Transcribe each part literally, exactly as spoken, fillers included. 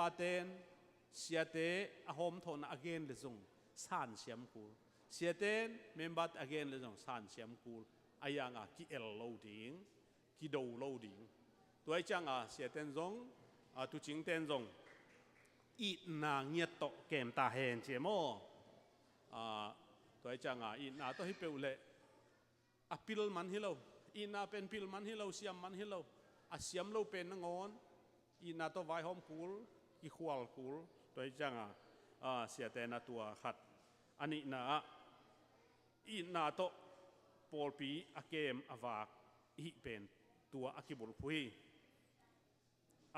Paten siate a hawmthawhna a gen le zong sansiam kul. Siaten memberte a gen le zong sansiam kul. A yanga ki-el lo ding, kido lo ding. Tua i cianga siaten zong, a, tucingten zong itna ngiat tawh kem ta hen ci e maw? A, tua i cianga itna tawh hi peuh leh a pil man hi lo. Itna pen pil man hi lo, siam man hi lo. A siam lo pen nangawn itna tawh vaihawm kul, kikhual kul. Tua i cianga, a, siaten a tua khat. A nihna ah itna tawh pawlpi a kem a vak i hih pen tua a kibulphuh hi.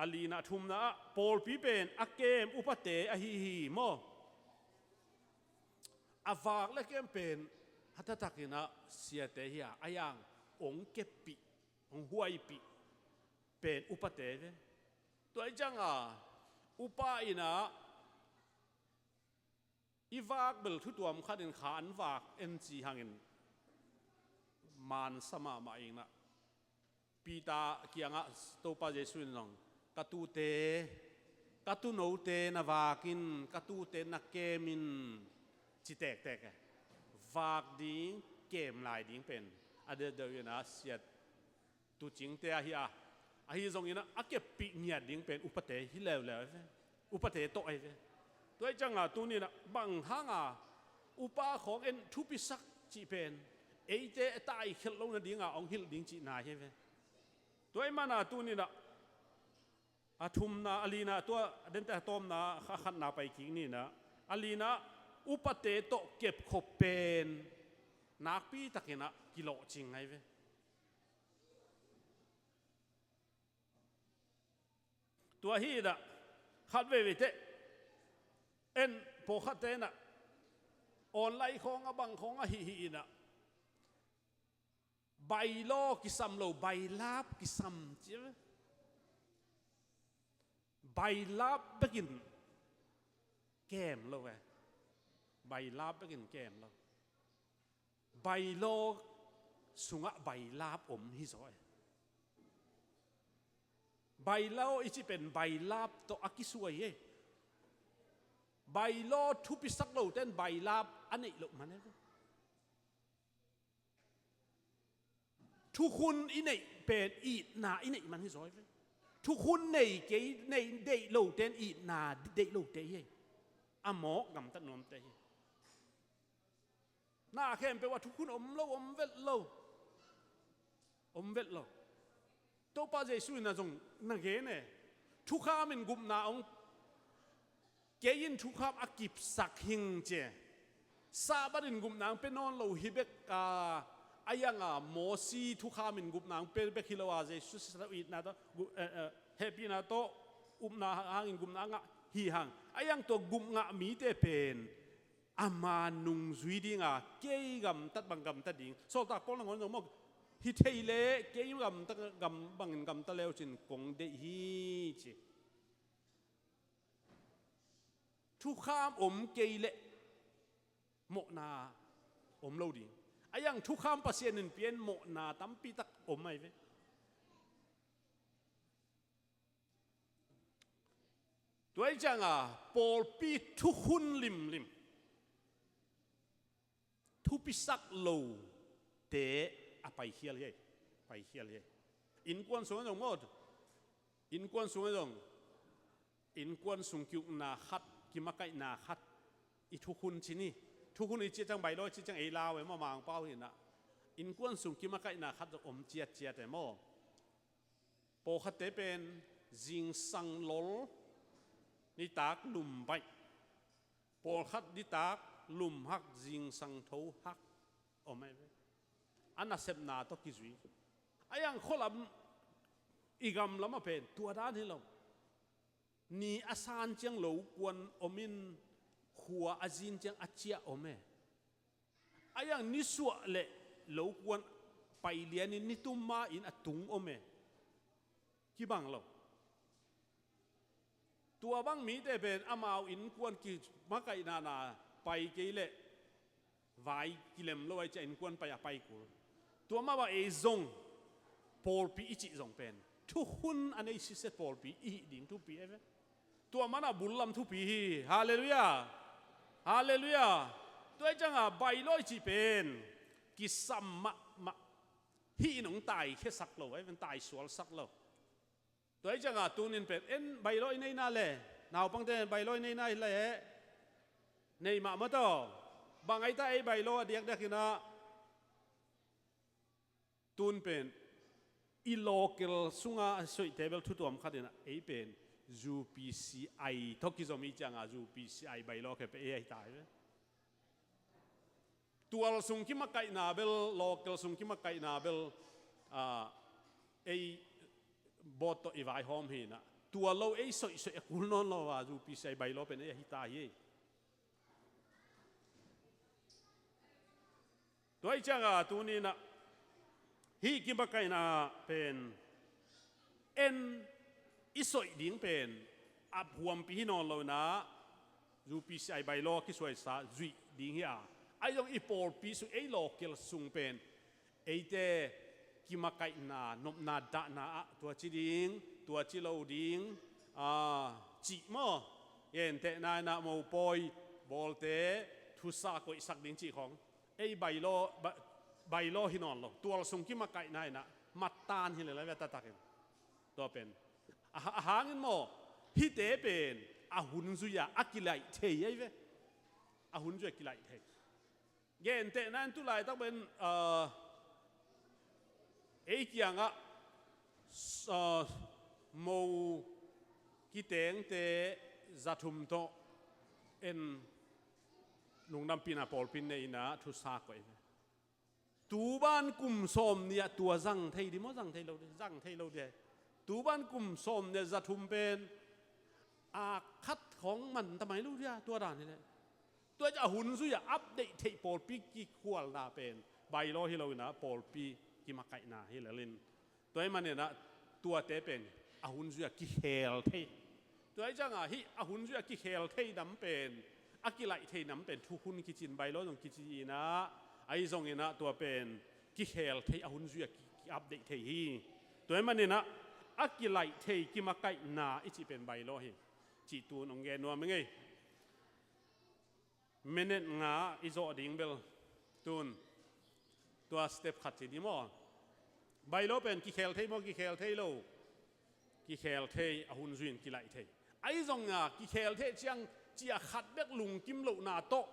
A lina, a thumna ah pawlpi pen a kem upate ahi hi maw? A vak le kem pen a taktakin ah siate hi a, a yang ong keppih, ong huaipih pen upate ve. Tua i cianga upa in ah i vak bel thutuam khatin kha an vak en ci hangin mansa mahmah in ah. Peter kiangah Topa Jesuh in zong, "Ka tute, ka tuunote na vak in, ka tuute na kem in," ci tektek e. Vak ding, kem lai ding pen a deuhdeuh in ah siat tucingte ahi a, ahi zongin ah a keppih ngiat ding pen upate hi leuleu ahi ve. Upate tawh ahi ve. Tua i cianga tuni in ah bang hanga upa khawng en thupisak cih pen eite a taikhelh lo nadinga ong hilh ding cihna hi ve. Tua i mana tuni in ah a thumna, a lina, tua dente a tawmna, a khatna pai kik ni in ah, a lina upate tawh kepkhop pen nakpi takin ah kilawhcing ahi ve. Tua hi in ah khat veivei teh en, pawlkhatte in ah online khawng a bang khawng ahi hi in ah, bylaw kisam lo, bailap kisam ci ve. Bailap bekin kem lo e. Bailap bekin kem lo. Bylaw sungah bailap om hi zaw e. Bylaw i cih pen bailap tawh a kisuai e. Bylaw thupisak loten bailap a neih loh man e. Thukhun i neih pen itna i neih man hi zaw e. Thukhun nei kei, nei deih loten itna deih lote hi. A mawk gamtat nuamte hi. Na khempeuh ah thukhun om lo, om vet lo. Om vet lo. Topa Jesuh in ah zong na gen e. Thukham in gupna ong, kei in thukham a kipsak hing ci e. Sabbath in gupna ong pia nawn lo hi bek a, a yanga Mosi thukham in gupna ong pia bek hi lo a, Jesuh sisa itna tawh, gu-, eh, eh, hehpihna tawh upna hangin gupna a ngah hi hang. A yang tua gup ngah mite pen ama nungzui dinga kei gamtat bang gamta ding. Sawltak Paul nangawn zong maw, hi thei leh kei gamta, gam, bangin gamta leu cin kong deih hi ci. Thukham om kei leh mawhna om lo ding. A yang thukham Pasian in pian mawhna tampi tak om ahi ve. Tua i cianga pawlpi thukhun limlim, thupisak lote a paikhial hi. Paikhial hi. Innkuan sungah zong maw, innkuan sungah zong, innkuan sung kiukna khat, kimakaihna khat i thukhun ci ni. Thukhun i cih ciang, bylaw i cih ciang ei lau e maw, Mangpau hi in ah. Innkuan sung kimakaihna khat zong om ciatciat e maw? Pawlkhatte pen zingsang lol, nitak lum baih. Pawlkhat nitak lum hak, zingsang tho hak om ahi ve. A nasepna tawh kizui. A yang khualam, i gamlam ah pen tua dan hi lo. Ni a san ciang lokuan om in, khua a zin ciang a ciah om e. A yang nisuah leh lokuan pailian in nitum ma-in a tung om e. Kibang lo. Tua bang mite pen amau innkuan kimakaihna na pai kei leh vai kilem lo ahi ciah innkuan pai a pai kul. Tua mah bang ei zong pawlpi i cih zong pen thukhun a nei sitset pawlpi i hih ding thupi e ve. Tua mana bullam thupi hi. Halleluiah. Halleluiah. Tua hi cianga bylaw i cih pen kisam mahmah. Hih in hong taikhiasak lo, ei pen taisualsak lo. Tua hi cianga tunin pen en bylaw i neina le, naupangte bylaw i neina hi le, nei mahmah tawh. Bang aita ei bylaw a diakdiak inah tun pen i local sunga a soihte bel thutuam khat inah ei pen U P C I tawh kizom hi cianga U P C I bylaw khe pe ei ahi ta hi ve. Tual sung kimakaihna bel, local sung kimakaihna bel, ah, ei bawt tawh i vaihawm hi inah. Tual lo ei soihsoih a kul nawn lo a U P C I bylaw pen ei ahi ta hi. Tua hi cianga tuninah hih kimakaihna pen en i soih ding pen a huampi hi nawn lo inah U P C I bylaw kisuaisa zuih ding hi a. Ahi zong i pawlpi sung ei local sung pen eite kimakaihna nopna dahna ah tua ci ding, tua ci lo ding, ah, cih maw? Gentehna inah mopawi bawlte thusa koihsak ding cih khawng ei bylaw, by-, bylaw hi nawn lo. Tual sung kimakaihna inah mattan hi le lai ve taktakin. Tua pen a, a hangin maw, hihte pen a hun zui-a a kilaih thei ahi ve. A hun zui-a kilaih thei. Gentehna in tulaitak pen, ah, ei kiangah, ah, mo kitengte zathum tawh en lungdampihna pawlpi nei inah thusa koih ve. Tuban kum sawm nih ah tua zang thei dih maw, zang thei lo dih, zang thei lo dih. Tuban kum sawm nih ah zathum pen a khat khawng man ta mai lo dih a, tua dan hi leh. Tua a hun zui-a update theih pawlpi kikhualna pen bylaw hi lo inah pawlpi kimakaihna hi lelin. Tua ahih maninah tuate pen a hun zui-a kikhel thei. Tua hi cianga hih a hun zui-a kikhel thei nam pen, a kilaih thei nam pen thukhun kici in bylaw zong kici inah, ahi zonginah tua pen kikhel thei, a hun zui-a ki, ki-update thei hi. Tua ahih maninah a kilaih thei kimakaihna i cih pen bylaw hi cih tun hong gen nuam hi ngei. Minute nga i zawh ding bel tun tua step khat ci dih maw? Bylaw pen kikhel thei maw, kikhel thei lo? Kikhel thei, a hun zui-in kilaih thei. Ahi zonga kikhel thei ciang cia khat bek lungkim lohna tawh,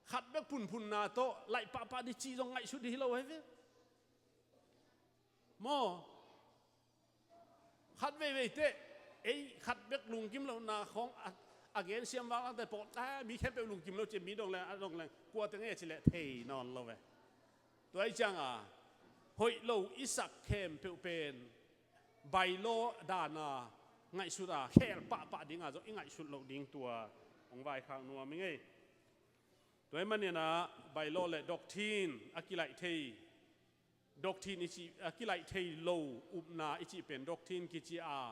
khat bek phunphunna tawh laih pahpah dih cih zong ngaihsut dih hi lo ahi ve. Maw? Khat veivei teh ei khat bek lungkim lohna khawng a, a gen siam vanglangte pawh, a, mi khempeuh lungkim lo ci, mi dong leng, a dong leng, kuate ngei a ci leh thei nawn lo ve. Tua hi cianga hoih lo i sak khempeuh pen bylaw dana ngaihsuta khel pahpah dinga zong i ngaihsut loh ding tua hong vaikhak nuam hi ngei. Tua ahih maninah bylaw le doctrine a kilaih thei, doctrine i cih, a kilaih thei lo upna i cih pen doctrine kici a,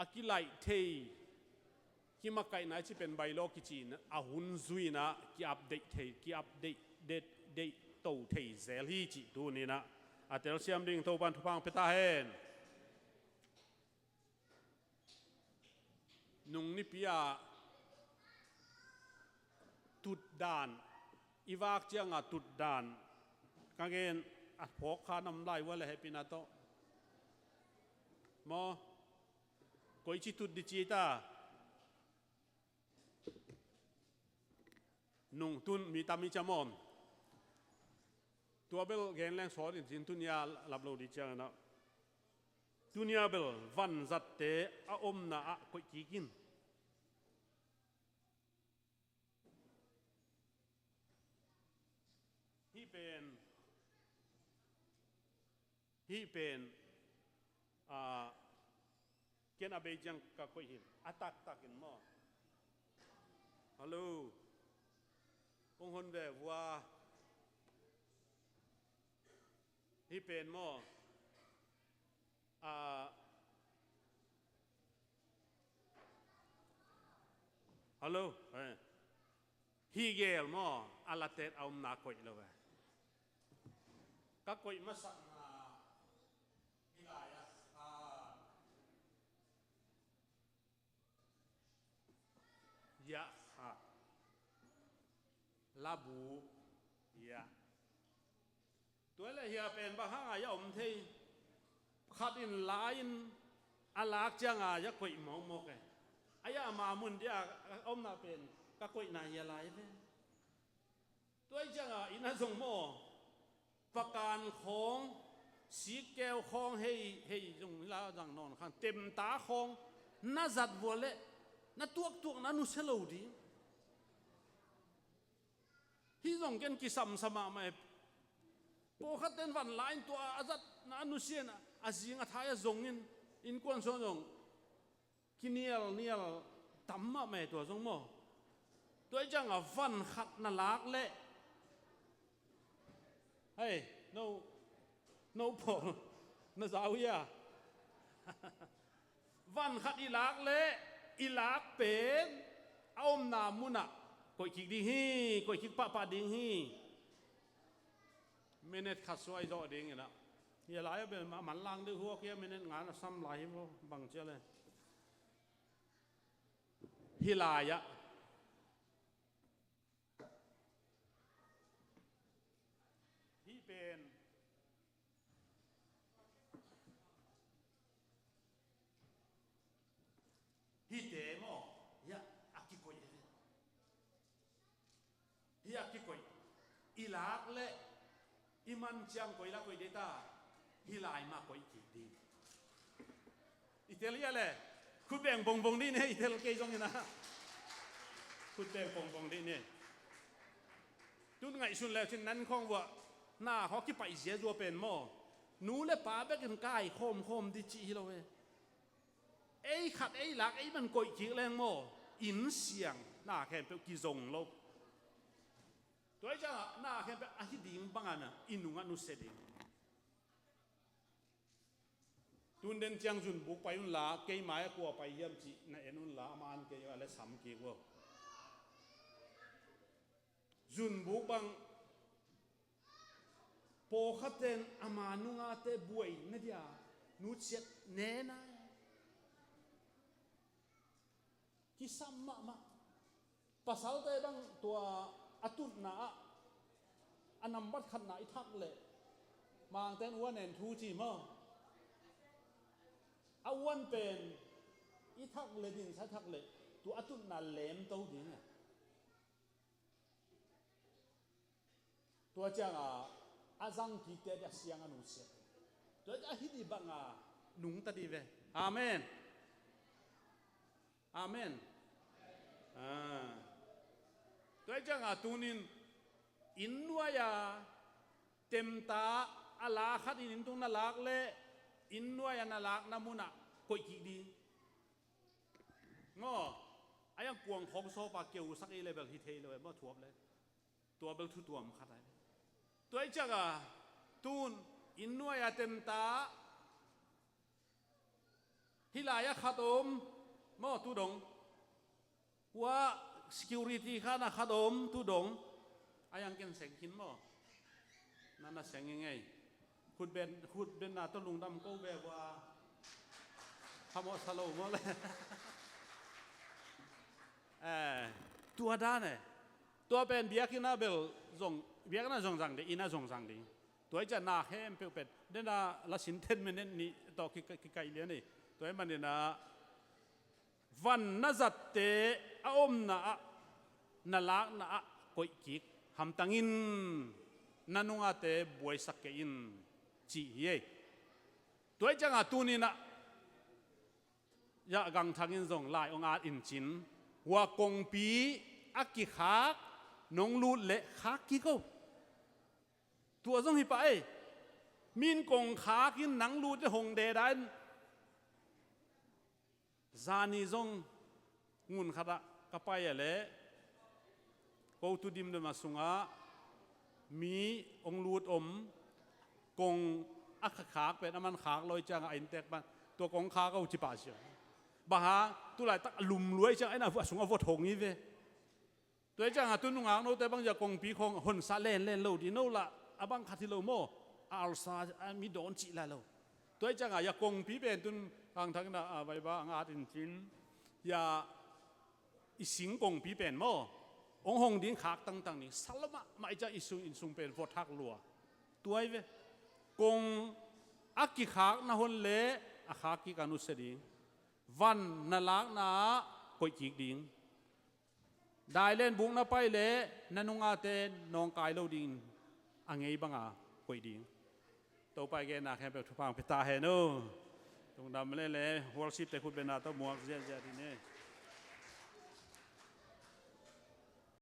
a kilaih thei kimakaihna i cih pen bylaw kici in a hun zui-inah ki-update thei, ki-update, date, date to thei zel hi cih tuninah a telsiam ding Topan thupha hong pia ta hen. Nung nipi-ah tutdan, i vak cianga tutdan ka gen a phawk kha nam lai ua le hehpihna tawh. Maw? Koici tut dih ci ta? Nung tun mi tam i cam om. Tua bel gen leng sawt in cin tunia lap lo dih cianginah. Tunia bel vanzatte a omna ah koih kik in. Hih pen, hih pen, ah, ken a bei ciang ka koih hi. A taktak in maw? Hallo. Kong hon ve vua. Hih pen maw? Ah, hallo. Eh. Hih gel maw? A latet a omna koih lo ve. Ka koih masakna hih lai-ah, ah, Hiah khat. Labu. Hiah. Tua le hiah pen bang hanga hiah om thei. Khat in la in a lak cianga hiah koih mawkmawk e. A hiah ama mun dia a omna pen ka koihna hiah lai ve. Tua hi cianga inn ah zong maw, pakan khawng, sikkeu khawng hei, hei zong hi la zang nawn khan, temta khawng na zat vua leh na tuaktuak na nusia lo ding. Hih zong ken kisam sa mahmah e. Pawlkhat ten van la in tua a zatna a nusia in a zing a thai a zong in, innkuan suang zong kinialnial tam mahmah e tua zong maw. Tua hi cianga van khat na lak leh, hei, no, no pawl na za uh hia? Van khat i lak leh i lak pen a omna munah koih kik ding hi. Koih kik pahpah ding hi. Minute khat suai zawh ding inah. Hia lai a bel a manlang deuh huak hia, minute nga na sam lai hi maw, bang cia le. Hih lai-ah hih pen hihte maw, hiah a kikoih hi ve. Hiah kikoih. I lak leh i man ciang koi la koih dei ta. Hih lai mah koih kik ding. I tel hiah le khut beng bongbong dih ni, i tel kei zong inah. Khut beng bongbong dih ni. Tun ngaihsun leu cin nan khawng vuah na khawng kipaih ziazua pen maw, nu le pa bekin kai khawmkhawm dih cih hi lo ve. Ei khat ei lak ei man koih kik leng maw, inn siang na khempeuh kizong lo. Tua hi ciangah na khempeuh a hi ding bangah na i nungah nusia ding. Tun den ciang zunbuk pai unla, keima a kua pai hiam cih na en unla, ama an kei a le sam kik uh. Zunbuk bang pawlkhatten ama nungate buai na dia nutsiat nena kisam mahmah. Pasalte bang tua a tutna ah a nambat khatna i thak leh, Mangten one and two ci maw? A one pen i thak leh, dinsa thak leh tua a tutna lemto ding a. Tua ciangah a zang kikte a siang a nusiat. Tua ciangah a hi dih bangah nungta dih ve. Amen. Amen. Ah. Tua ciangah tunin inn nuai-a temta a la khat in inn tung na lak leh inn nuai-a na lakna munah koih kik ding. Maw, a yang kuang khawng sawpa keusak ei le bel hi thei lo e maw, thuap le. Tua bel thu tuam khat ai. Tua hi ciangah tun inn nuai-a temta hih lai-ah khat om maw, tu dong. Ua security khan a khat om tu dong. A yang ken seng khin maw. Na na seng i ngei. Khutben, khutbenna tawh lungdam ko ve ua. Hamawh sa lo maw le. Eh, tua dan eh. Tua pen biakinn a bel zong, biakinn a zong zang ding, inn a zong zang ding. Tua hi ciah na khempeuh pen. Dena la sin ten minute nih tawh kika-, kikaih lian ei. Tua hi maninah van na zatte a omna ah, na lakna ah koih kik hamtang in, na nungate buaisak kei in, cih hi ei. Tua hi ciangah tuninah, yah gangthang in zong lai ong at in cin, hua kongpi a kikhak, nong lut leh khak kik o. Tua zong hi pah ei. Min kong khak in nang lut leh hong deda in. Zani zong ngun khatah ka pai a leh, ko tu dimdem a sungah mi ong lut om, kong a kha-, khak pen a man khak lo hi ciangah a inntek pan, tua kong khak o ci pah sia. Bang hang, tulaitak a lum lua hi ciangah a inn a sungah vot hong hi ve. Tua hi ciangah tu nungak note bang zia kongpi khawng honsa lenlen lo ding, no lah a bang khat hi lo maw, a alsa a mi dawn cih lai lo. Tua hi ciangah zia kongpi pen tun hangthang inah a vaiva a ngat in cin, zia i sing kongpi pen maw, hong hong ding khak tangtang ding. Sa lua mahmah i ciang i sung, inn sung pen vot hak lua. Tua hi ve. Kong a kikhakna hun leh a khak kik a nusia ding. Van na lakna ah koih kik ding. Dailen buk na pai leh na nungate nawngkai lo dingin a ngei banga koih ding. Topa i genna khempeuh thupha hong pia ta hen aw. Lungdam lel e, worship te khut bengna tawh muak ziahziah ding e.